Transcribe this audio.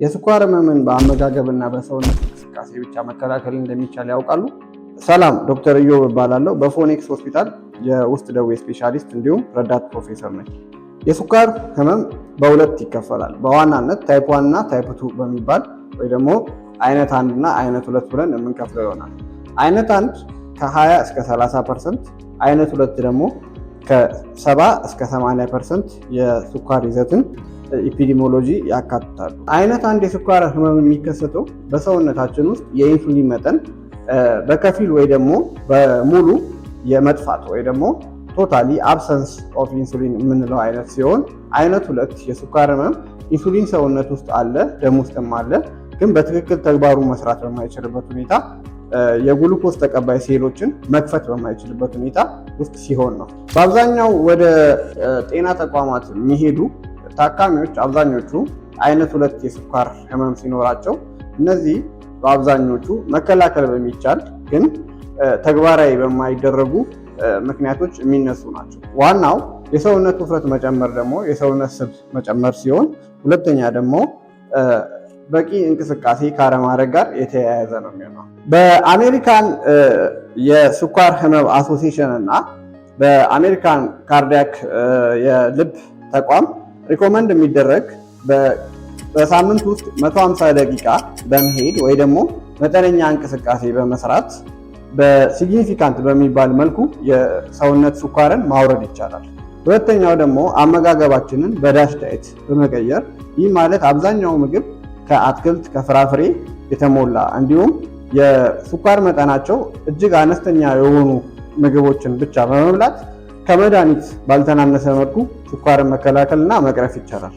የስኳር ህመምን በአመጋገብና በሰውነት እንቅስቃሴ ብቻ መከላከል እንደሚቻል ያውቃሉ? ሰላም፣ ዶክተር ኢዮብ እባላለሁ። በፎኔክስ ሆስፒታል የውስጥ ደዌ ስፔሻሊስት እንዲሁም ረዳት ፕሮፌሰር ነኝ። የስኳር ህመም በሁለት ይከፈላል። በዋናነት type 1 እና type 2 በሚባል ወይ ደግሞ አይነት 1 እና አይነት 2 ብለን የምንከፍለው ይሆናል። አይነት 1 ከ20 እስከ 30%፣ አይነት 2 ደግሞ ከ70 እስከ 80% የስኳር ይዘትን epidemiology ያካትታሉ። አይነት 1 የስኳር ህመም የሚከሰተው በሰውነታችን ውስጥ የኢንሱሊን መጠን በከፊል ወይ ደግሞ በሙሉ የመጥፋት ወይ ደግሞ totally absence of insulin የምንለው አይነት ሲሆን፣ አይነት 2 የስኳር ህመም ኢንሱሊን ሰውነት ውስጥ አለ፣ ደም ውስጥም አለ፣ ግን በትክክል ተግባሩ መስራት በማይችልበት ሁኔታ፣ የግሉኮስ ተቀባይ ሴሎችን መክፈት በማይችልበት ሁኔታ ውስጥ ሲሆን ነው። በአብዛኛው ወደ ጤና ተቋማት የሚሄዱ ታካሚዎች አብዛኞቹ አይነት 2 የስኳር ህመም ሲኖራቸው፣ እነዚህ በአብዛኞቹ መከላከል በሚቻል ግን ተግባራዊ በማይደረጉ ምክንያቶች የሚነሱ ናቸው። ዋናው የሰውነት ውፍረት መጨመር ደግሞ የሰውነት ስብ መጨመር ሲሆን፣ ሁለተኛ ደግሞ በቂ እንቅስቃሴ ካለማድረግ ጋር የተያያዘ ነው የሚሆነው። በአሜሪካን የስኳር ህመም association እና በአሜሪካን cardiac የልብ ተቋም recommend የሚደረግ በሳምንት ውስጥ 150 ደቂቃ በመሄድ ወይ ደግሞ መጠነኛ እንቅስቃሴ በመስራት በ significant በሚባል መልኩ የሰውነት ስኳርን ማውረድ ይቻላል። ሁለተኛው ደግሞ አመጋገባችንን በ DASH diet በመቀየር፣ ይህ ማለት አብዛኛው ምግብ ከአትክልት፣ ከፍራፍሬ የተሞላ እንዲሁም የስኳር መጠናቸው እጅግ አነስተኛ የሆኑ ምግቦችን ብቻ በመብላት ከመድኃኒት ባልተናነሰ መልኩ ስኳርን መከላከል እና መቅረፍ ይቻላል።